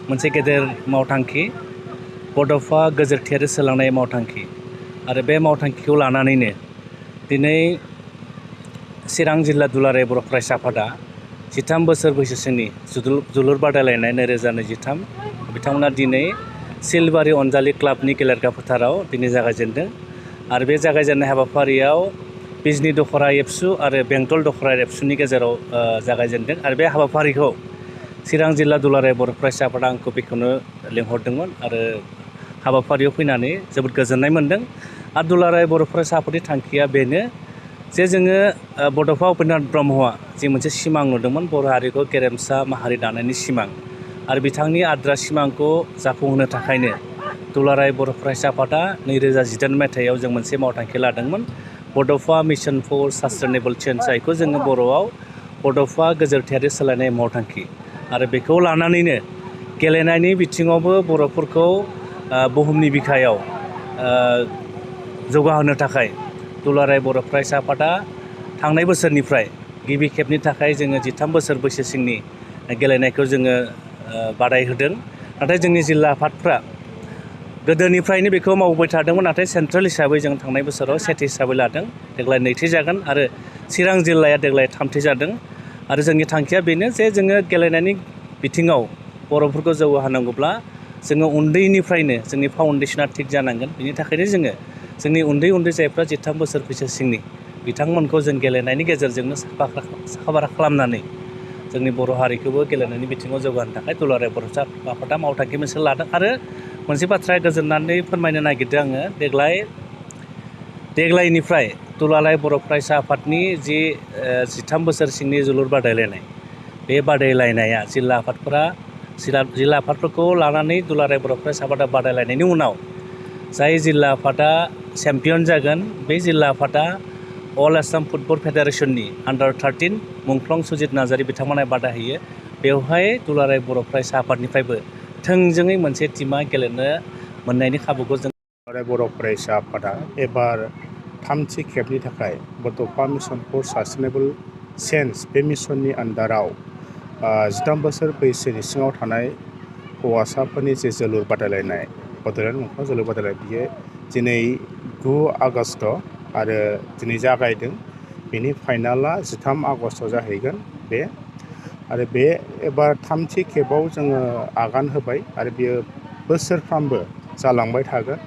मोनसे गेदेर मावथांखि बड'फा गोजोरथियारि सोलांनाय मावथांखि आरो बे मावथांखिखौ लानानैनो दिनै चिरां जिल्ला दुलाराय बर' फरायसा आफादा 13 बोसोर बैसोसिमनि जोलुर बादायलायनाय 2023 बिथांमोना दिनै सिलबारि अनजालि क्लाबनि गेलेग्रा फोथाराव दिनै जागायजेनदों आरो बे जागायजेननाय हाबाफारियाव बिजनी दख'र एबसु आरो बेंटल दख'र एबसुनि गेजेराव जागायजेनदों आरो बे हाबाफारिखौ चिरां जिल्ला दुलाराय बर' फरायसा आफादा आंखौ बेखौनो लेंहरदोंमोन आरो हाबाफारियाव फैनानै जोबोद गोजोननाय मोनदों आरो दुलाराय बर' फरायसा आफादनि थांखिया बेनो जे जोङो बड'फा उपेन्द्रनाथ ब्रह्मआ जि मोनसे सिमां नुदोंमोन बर' हारिखौ गेरेमसा माहारि दानायनि सिमां आरो बिथांनि आद्रा सिमांखौ जाफुंहोनो थाखायनो दुलाराय बर' फरायसा आफादा 2018 मायथाइयाव जों मोनसे मावथांखि लादोंमोन बड'फा मिशन फर सास्टेनेबल चेन्ज जायखौ जोङो बर'आव बड'फा गोजोरथियारि सोलायनाय मावथांखि आरो बेखौ लानानैनो गेलेनायनि बिथिङावबो बर'फोरखौ बुहुमनि बिखायाव जौगाहोनो थाखाय दुलाराय बर' फरायसा आफादा थांनाय बोसोरनिफ्राय गिबि खेबनि थाखाय जोङो 13 बोसोर बैसोसिमनि गेलेनायखौ जोङो बादाय होदों नाथाय जोंनि जिल्ला आफादफ्रा गोदोनिफ्रायनो बेखौ मावबाय थादोंमोन नाथाय सेन्ट्रेल हिसाबै जों थांनाय बोसोराव सेथि हिसाबै लादों देग्लाय नैथि जागोन आरो चिरां जिल्लाया देग्लाय थामथि जादों आरो जोंनि थांखिया बेनो जे जोङो गेलेनायनि बिथिङाव बर'फोरखौ जौगाहोनांगौब्ला जोङो उन्दैनिफ्रायनो जोंनि फाउन्डेसना थिग जानांगोन बिनि थाखायनो जोङो जोंनि उन्दै जायफ्रा 13 बोसोर बैसोसिमनि बिथांमोनखौ जों गेलेनायनि गेजेरजोंनो साखा-फारा खालामनानै जोंनि बर' हारिखौबो गेलेनायनि बिथिङाव जौगाहोनो थाखाय दुलाराय बर' आफादा मावथांखि मोनसे लादों आरो मोनसे बाथ्राया गोजोननानै फोरमायनो नागिरदों आङो देग्लायनिफ्राय दुलाराय बर' फरायसा आफादनि जि 13 बोसोर सिंनि जोलुर बादायलायनाय बे बादायलायनाया जिल्ला आफादफोरखौ लानानै दुलाराय बर' फरायसा आफादा बादायलायनायनि उनाव जाय जिल्ला आफादा चेम्पियन जागोन बे जिल्ला आफादा अल आसाम फुटबल फेडारेसननि आन्डार 13 मुंख्लं सुजित नार्जारि बिथांमोना बादा होयो बेवहाय दुलाराय बर' फरायसा आफादनिफ्रायबो थोंजोङै मोनसे टीमा गेलेनो मोननायनि खाबुखौ जों दुलाराय बर' फरायसा आफादा एबार थामथि खेबनि थाखाय बड'फा मिशन फर सास्टेनेबल चेन्ज बे मिशननि आन्डाराव 13 बोसोर बैसोनि सिङाव थानाय हौवासाफोरनि जे जोलुर बादायलायनाय बड'लेण्ड मुंख्लं जोलुर बादायलायनाय बियो दिनै 9 आगस्ट आरो दिनै जागायदों बेनि फाइनाला 13 आगस्टआव जाहैगोन बे आरो बे एबार थामथि खेबाव जोङो आगान होबाय आरो बियो बोसोरफ्रामबो जालांबाय थागोन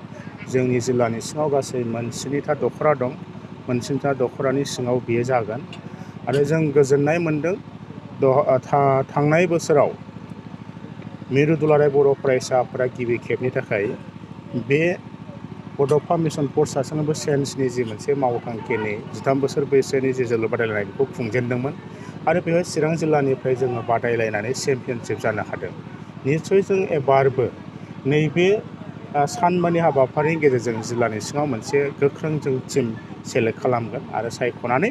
जोंनि जिल्लानि सिङाव गासै 17था दख'रा दं 17था दख'रानि सिङाव बियो जागोन आरो जों गोजोननाय मोनदों थांनाय बोसोराव मिरु दुलाराय बर' फरायसा आफादा गिबि खेबनि थाखाय बे बड'फा मिशन फर सास्टेनेबल चेन्जनि जि मोनसे मावथांखिनि 13 बोसोर बैसोनि जि जोलुर बादायलायनाय बेखौ खुंजेनदोंमोन आरो बेवहाय चिरां जिल्लानिफ्राय जोङो बादायलायनानै चेम्पियनशिप जानो हादों निस्सय जों एबारबो नैबे सानबानि हाबाफारिनि गेजेरजों जिल्लानि सिङाव मोनसे गोख्रों जों टीम सेलेक्ट खालामगोन आरो सायख'नानै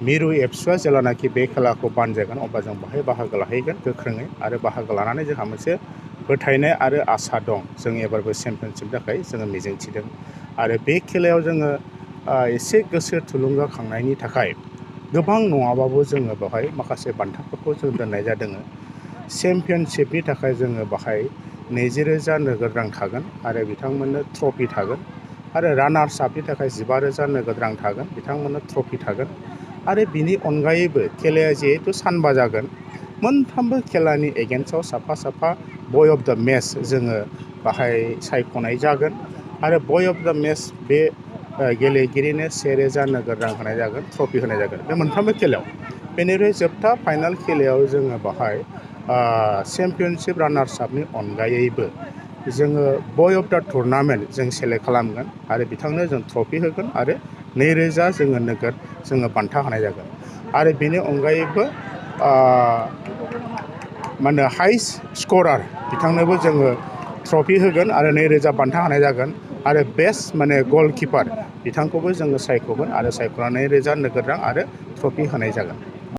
मिरु एबसुआ जेब्लानाखि बे खेलाखौ बानजायगोन अब्ला जों बाहाय बाहागो लाहैगोन गोख्रोङै आरो बाहागो लानानै जोंहा मोनसे फोथायनाय आरो आसा दं जों एबारबो चेम्पियनशिपनि थाखाय जोङो मिजिंथिदों आरो बे खेलायाव जोङो एसे गोसो थुलुंगाखांनायनि थाखाय गोबां नङाबाबो जोङो बेवहाय माखासे बान्थाफोरखौ जों दोननाय जादों चेम्पियनशिपनि थाखाय जोङो बाहाय 20,000 नोगोद रां थागोन आरो बिथांमोननो ट्रफि थागोन आरो रानार्स आपनि थाखाय 15,000 नोगोद रां थागोन बिथांमोननो ट्रफि थागोन आरो बिनि अनगायैबो खेलाया जिहेतु सानबा जागोन मोनफ्रोमबो खेलानि एगेन्स्टआव साफा बय अफ द मेच जोङो बाहाय सायख'नाय जागोन आरो बय अफ द मेच बे गेलेगिरिनो 1,000 नोगोद रां होनाय जागोन ट्रफि होनाय जागोन बे मोनफ्रोमबो खेलायाव बेनिफ्राय जोबथा फाइनाल खेलायाव जोङो बाहाय चेम्पियनशिप रानार्स आपनि अनगायैबो जोङो बय अफ द टुर्नामेन्ट जों सेलेक्ट खालामगोन आरो बिथांनो जों ट्रफि होगोन आरो 2,000 जोङो नोगोद जोङो बान्था होनाय जागोन आरो बेनि अनगायैबो हाइस्ट स्करार बिथांनोबो जोङो ट्रफि होगोन आरो 2,000 बान्था होनाय जागोन आरो बेस्ट गलकिपार बिथांखौबो जोङो सायख'गोन आरो सायख'नानै 2,000 नोगोद रां आरो ट्रफि होनाय जागोन।